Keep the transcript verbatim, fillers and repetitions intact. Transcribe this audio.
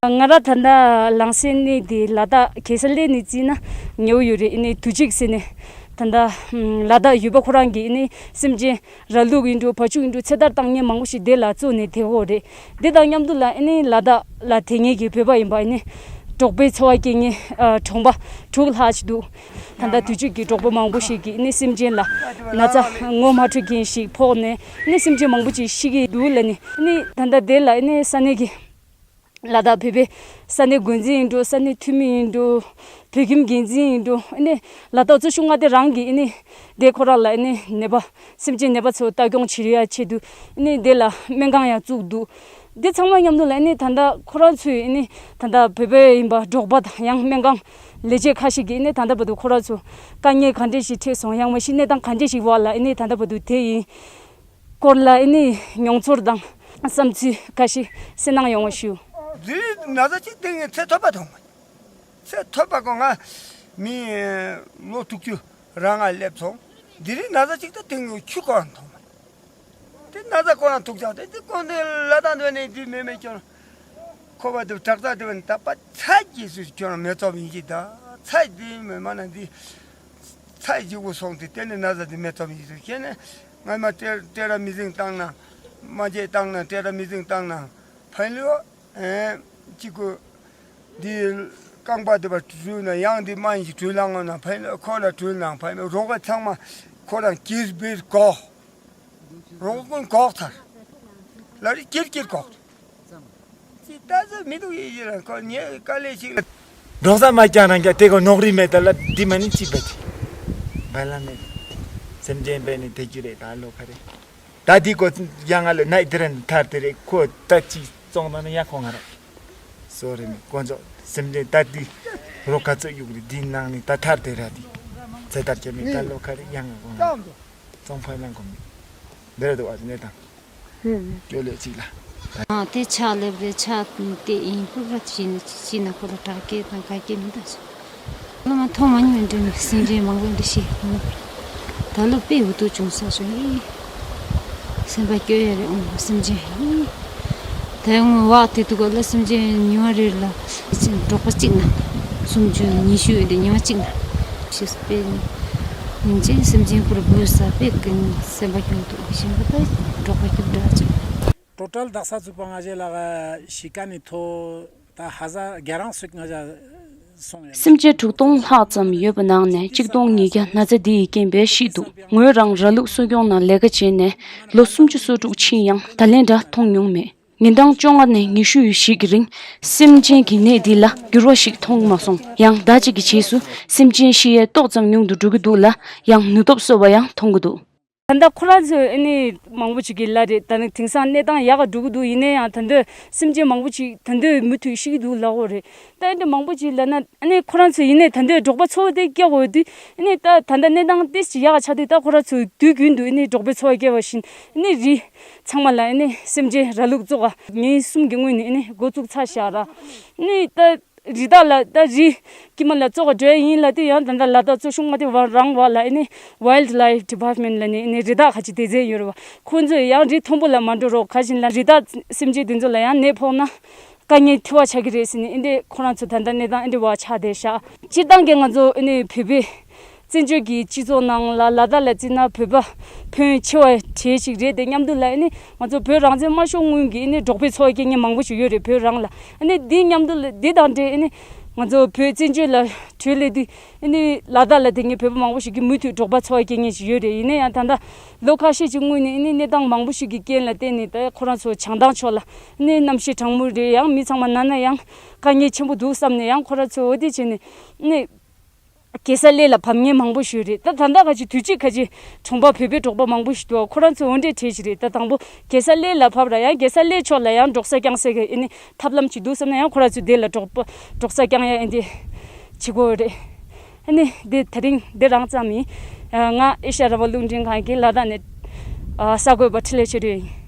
ང་རང་ད་ལྟ་ལངས་སའི་གནས་དེ་ལ་དྭགས་གེ་སར་ལེན་ནས་བརྩིས་ན་ཉེ་བོ་ཡོད་རེད། ཨ་ནི་དུས་གཅིག་ཟེར་ནས་ད་ལྟ་ལ་དྭགས་ཡུལ་པ་ཁོ་རང་གི་ཨ་ནི་སེམས་ཅན་ར་ལུག་ཡིན་འགྲོ་བ་ཕྱུགས་ཡིན་འགྲོ་ཚེ་ཐར་བཏང་མཁན་མང་པོ་ཞིག་དེ་ལ་བཙུགས་ནས་བསྡད་ཡོད་རེད། དེ་དང་མཉམ་དུ་ལ་ཨ་ནི་ལ་དྭགས་ལ་བསྡད་མཁན་གྱི་བོད་པ་ཡིན་པ་ཨ་ནི་འབྲོག་པའི་འཚོ་བ་སྐྱེལ་མཁན་གྲོང་པ་དྲུག་ལྷག་ཅིག་འདུག་ད་ལྟ་དུས་གཅིག་གི་འབྲོག་པ་མང་པོ་ཞིག་གིས་ཨ་ནི་སེམས་ཅན་ལ་ན་ཚ་ངོ་མ་འཕྲོད་མཁན་ཞིག་ཕོག་ནས་ཨ་ནི་སེམས་ཅན་མང་པོ་ཅིག་ཤི་གི་འདུག་ལབ་ནས་ཨ་ནི་ད་ལྟ་དེ་ལ་ཨ་ནི་ས་གནས་ཀྱི་ལ་དྭགས་བོད་པའི་ས་གནས་འགོ་འཛིན་ཡིན་འགྲོ། ས་གནས་འཐུས་མི་ཡིན་འགྲོ། བོད་ཁྱིམ་འགན་འཛིན་ཡིན་འགྲོ། ཨ་ནི་ལ་དྭགས་ཚོ་ཆུང་མངའ་སྡེ་རང་གི་ཨ་ནི་དེ་ཁོ་རང་ལ་ཨ་ནི་ནད་པ་སེམས་ཅན་ནད་པ་ཚོ་ལྟ་སྐྱོང་བྱེད་ཡ་ཆེད་དུ་ཨ་ནི་དེ་ལ་སྨན་ཁང་ཡང་བཙུགས་འདུག་དེ་ཚང་མ་མཉམ་དུ་ལ་ཨ་ནི་ད་ལྟ་ཁོ་རང་ཚོས་ཨ་ནི་ད་ལྟ་བོད་པ་ཡིན་པ་འབྲོག་པ་དང་ཡང་སྨན་ཁང་ལས་བྱེད་ཁ་ཤས་ཀྱིས་ཨ་ནི་ད་ལྟ་བར་དུ་ཁོ་རང་ཚོ་དཀའ་ངལ་ག་འདྲས་ཤིག་འཕྲད་སོང་། ཡང་མ་གཞི་གནས་སྟངས་ག་འདྲས་ཤིག་འོག་ལ་ཨ་ནི་ད་ལྟ་བར་དུ་དེ་ཡིན་སྐོར་ལ་ཨ་ནི་མྱོང་ཚོར་དང་བསམ་ཚུལ་ཁ་ཤས་གསན་གནང་ཡོང་བ་ཞུ། འདི་རིགས་ན་ཚ་གཅིག་སྟེང་ནས་ཚེ་ཐོབ་པ་མཐོང་མ། ཚེ་ཐོབ་པ་ཀོ་ང་མི་ལོ་དྲུག་ཅུ་རང་ང་སླེབས་སོང་། འདི་རིགས་ན་ཚ་གཅིག་ད་སྟེང་ནས་ཆུ་ཀོ་རང་མཐོང་མ། དེ་ན་ཚ་ཀོ་རང་ཐུག་ཅག་དེ་དེ་ཀོ་འདི་ལ་དང་འདོད་ནས་འདི་མེད་མེད་ཀྱང་ཁོ་པ་དེ་དྲག་རྩ་དེ་བ་ནི་ད་པ་ཚ་རྒྱས་སུ་ཁྱོད་རང་མེ་ཚོམ་ཡིན་གྱི་ད་ཚ་དེ་མེད་མ་ན་འདི་ཚ་ཡི་འཇིགས་པོ་སོང་སྟེ་དེ་ནས་ན་ཚ་དེ་མེ་ཚོམ་ཡིན་སུ་ཁྱེད་ནས་ང་མ་ཏྲེ་ཏྲེ་ར་མི་ཟིང་བཏང་ན་མ་འཇེ་བཏང་ན་ཏྲེ་ར་མི་ཟིང་བཏང་ན་ཕན་ལོ་ཨེ་གཅིག་གུ་འདི་རྐང་པ་དེ་བ་བྲུལ་ན་ཡང་འདི་མ་ཡིན་ཞིག་བྲུལ་ལང་ངོ་ན་ཕན་ལོ་ཁོ་ལ་བྲུལ་ནང་ཕན་ལོ་རོགས་པ་ཚང་མ་ཁོ་རང་སྐྱེས་སྦེར་གོ། རོགས་ཀུན་གོག་ཚར། ལ་རི་ཀིར་ཀིར་གོག་ཅི་ལྟ་ཚོད་མི་འདུག་ཡིད་ཡིད་རང་ཁོ་ཉེ་དཀའ་ལས་ཤིག་ལ། འབྲོག་ས་མ་ཀྱང་རང་རྒྱ་དེ་གོ་ནོག་རི་མེད་ད་ལ་འདི་མ་ནི་ཅི་བ་ཅི། བ་ལ་མེད། སེམས་ཅན་བས་ནི་དེ་རྒྱུ་རེད་ད་ལོ་ཁ་རེད། ད་འདི་གོ་ཡང་ང་ལ་ནའི་དེ་རན་ཐར་དེ་རེད་ཁོ་ད་ཅི་བཙོང་ད་ནི་ཡ་ཁོ་ང་ར། སོ་རེད་མི་དཀོན་མཆོག་སེམས་ཅན་ད་འདི་རོ་ཁ་ཚོད་གཡུག་རེད་འདི་ནང་ནི་ད་ཐར་དེ་ར་འདི། ཚེ་ཐར་ཁྱེད་མི་ད་ལོ་ཁ་རེད་ཡང་ང་ཁོ་ང་ར། ཙོང་ཕ་ལང་གོ་མི། འདི་རེད་འདུག་ཨ་ནི་དང་། ཧུམ། ཅོ་ལེ་གཅིག་ལ། ཨ་དེ་ཕྱག་ལེབ་རེད་ཕྱག་དེ་ཡིན་ཕུག་ར་ཅི་ནི་ཅི་ན་ཁོ་ལ་དྲག་སྐད་དང་ག་སྐད་མི་འདུག་ཟེར། ལོ་མ་ཐོག་མ་ཉིད་འདྲི་ནི་སེམས་ཅན་མང་པོ་འདྲི་ཤེས་ད་ལོ་དཔེ་འུ་ཐུག་བྱུང་ས་བྱུང་ཡིན། སེམས་པ་སྐྱོ་ཡ་རེད་ཨང་སེམས་ཅན་ཡིན། ད་ཡང་བག་དེ་དུ་ག་ལ་སེམས་ཅན་ཉི་མ་རེ་ལ་འབྲོག་པ་གཅིག་ན་སུམ་ཅུ་ཉི་ཤུ་ཡོད་དེ་ཉི་མ་གཅིག་ན་ཞེས་སུ་དཔེ་ཉིན་ཅན་སེམས་ཅན་ཁུར་བུས་ས་དཔེ་ཀུན་སེམས་པ་སྐྱོ་འདུག་ཞིང་པ་ད་འབྲོག་པ་སྐྱུག་འདྲ་ཅིག་ཊོ་ཊལ་དག་ས་ཚུགས་པ་ང་ཞེ་ལག་ཤི་ཀ་ནི་ཐོ་ད་ཧ་ཟ་རྒྱ་རང་སུག་ང་ཞ་སོང་ཡ། སེམས་ཅན་དྲུག་སྟོང་ལྷག་ཙམ་ཡོད་པ་ནང་ནས་གཅིག་སྟོང་ཉིས་བརྒྱ་ན་ཚ་འདི་ཡི་རྐྱེན་པས་ཤི་འདུག་ངོས་རང་ར་ལུག་གསོ་སྐྱོང་ནང་ལས་ཀ་བྱས་ནས་ལོ་སུམ་ཅུ་སོ་དྲུག་ཕྱིན་ཡང་ད་ལན་འདྲ་མཐོང་མྱོང་མེད། ཉིན་གྲངས་བཅོ་ལྔ་ནས་ཉི་ཤུ་ཞིག་གི་རིང་སེམས་ཅན་གྱི་ནད་འདི་ལ་འགྱུར་བ་ཞིག་མཐོང་མ་སོང་། ཡང་ཟླ་གཅིག་གི་རྗེས་སུ་སེམས་ཅན་ཤི་ཡས་ཏོག་ཙམ་ཉུང་དུ་འགྲོ་གི་འདུག་ལ་ཡང་ནུས་སྟོབས་གསོ་བ་ཡང་མཐོང་གི་འདུག་ད་ལྟ་ཁོ་རང་ཚོས་ཨ་ནི་མང་པོ་ཅིག་གིས་ལབ་རེད། ད་ནི་དེང་སང་གནས་སྟངས་ཡག་ག་འགྲོ་གི་འདུག་ཡིན་ན་ཡང་ད་འདོད་སེམས་ཅན་མང་པོ་ཅིག་ད་འདོད་མུ་མཐུད་ཤི་གི་འདུག་ལབ་ཀྱི་ཡོད་རེད། ད་ཨ་ནི་མང་པོ་ཅིག་ལབ་ན་ཨ་ནི་ཁོ་རང་ཚོ་ཡིན་ནའི་ད་འདོད་འབྲོག་པ་འཚོ་བ་དེ་སྐྱེལ་དགོས་དུས་ཨ་ནི་ད་ད་ལྟ་གནས་སྟངས་ཏོག་ཙམ་ཡག་ག་ཆགས་དུས་ད་ཁོ་རང་ཚོ་དུས་རྒྱུན་དུ་ཨ་ནི་འབྲོག་པའི་འཚོ་བ་སྐྱེལ་བ་བཞིན་ཨ་ནི་རི་ཚང་མ་ལ་ཨ་ནི་སེམས་ཅན་ར་ལུག་བཙོག་ག་ཉིན་གསུམ་གྱི་སྔོན་ནས་ཨ་ནི་འགོ་བཙུགས་ཚར་བཞག་ར་ཨ་ནི་ད། རི་དྭགས་ལ་ད་རི་དཀྱིལ་མ་ལ་བཙོག་ག་འགྲོ་ཡ་ཡིན་ལབ་དུས་ཡང་ད་ལྟ་ལ་དྭགས་གཙོ་ཆུང་མངའ་སྡེ་བ་རང་བ་ལ་ཨ་ནི་Wildlife Department ལབ་ནས་ཨ་ནི་རི་དྭགས་ཁ་ཆེ་སྡེ་ཚན་ཡོད་རེད་བ། ཁོང་ཚོས་ཡང་རི་མཐོན་པོ་ལ་མ་འགྲོ་རོགས། ག་བཞིན་ལ་རི་དྭགས་སེམས་ཅན་དེ་ཚོ་ལ་ཡང་ནད་ཕོག་ན་དཀའ་ངལ་འཕྲད་པ་ཆགས་ཀྱི་རེད་ཟེར་ནས་ཨ་ནི་ཁོ་རང་ཚོ་ད་ལྟ་གནས་སྟངས་ཨ་ནི་བ་ཆགས་བསྡད་ཤག་སྤྱིར་བཏང་གི་ང་ཚོ་ཨ་ནི་བོད་པའི་བཙན་བྱོལ་གྱི་སྤྱི་ཚོགས་ནང་ལ་ལ་དྭགས་ལ་བརྩིས་ན་བོད་པ་ཕོན་ཆེ་བ་གྲས་ཤིག་རེད་དེ་མཉམ་དུ་ལ་ཨ་ནི་ང་ཚོ་བོད་རང་བཙན་མ་ཤོར་སྔོན་གྱི་ཨ་ནི་འབྲོག་པའི་འཚོ་བ་སྐྱེལ་མཁན་མང་པོ་ཞིག་ཡོད་རེད་བོད་རང་ལ། ཨ་ནི་འདི་མཉམ་དུ་ལ་འདི་དང་འབྲེལ་ཨ་ནི་ང་ཚོ་བོད་བཙན་བྱོལ་ལ་བྲོས་སླེབས་དུས་ཨ་ནི་ལ་དྭགས་ལ་བསྡད་མཁན་བོད་པ་མང་པོ་ཞིག་གིས་མུ་མཐུད་འབྲོག་པ་འཚོ་བ་སྐྱེལ་མཁན་ཞིག་ཡོད་རེད། ཡིན་ན་ཡང་ད་ལྟ་ལོ་ཁ་ཤས་ཀྱི་སྔོན་ནས་ཨ་ནི་གནས་སྟངས་མང་པོ་ཞིག་གི་རྐྱེན་ལ་བརྟེན་ནས་ད་ཁོ་རང་ཚོ་བྱང་ཐང་ཕྱོགས་ལ་ཨ་ནི་གནམ་གཤིས་གྲང་མོ་རེད། ཡང་མི་ཚང་མ་ན་ན་ཡང་དཀའ་ངལ་ཆེན་པོ་འདུག་བསམ་ནས་ཡང་ཁོ་རང་ཚོ་འོ་དེ་བྱས་ནས་ཨ་ནི། གེ་སར་གླེ་ལ་བབས་མཁན་མང་པོ་ཞིག་རེད། ད་ད་ལྟ་ཁ་ཅིག་དུས་ཅིག་ཁ་ཅིག་གྲོང་པ་བོད་པའི་འབྲོག་པ་མང་པོ་ཞིག་འདུག་ཁོ་རང་ཚོ་འོ་འདྲའི་གྲས་ཤིག་རེད། ད་དང་པོ་གེ་སར་གླེ་ལ་བབས་ར་ཡང་གེ་སར་གླེ་ཕྱོགས་ལ་ཡང་འབྲོག་ས་བསྐྱངས་སའི་གི་ཨ་ནི་ཐབས་ལམ་ཅིག་འདུག་བསམ་ན་ཡང་ཁོ་རང་ཚོ་དེ་ལ་འབྲོག་པ་འབྲོག་ས་བསྐྱངས་ཡ་ཨ་འདི་བྱེད་དགོས་རེད། ཨ་ནི་འདི་དེ་རིང་འདི་རང་ཙམ་ཡིན། ང་ཨེ་ཤ་ཡ་རང་དབང་རླུང་འཕྲིན་ཁང་གི་ལ་དྭགས་ནས་གསར་འགོད་པ་འཕྲིན་ལས་ཆོས་སྒྲོན་ཡིན།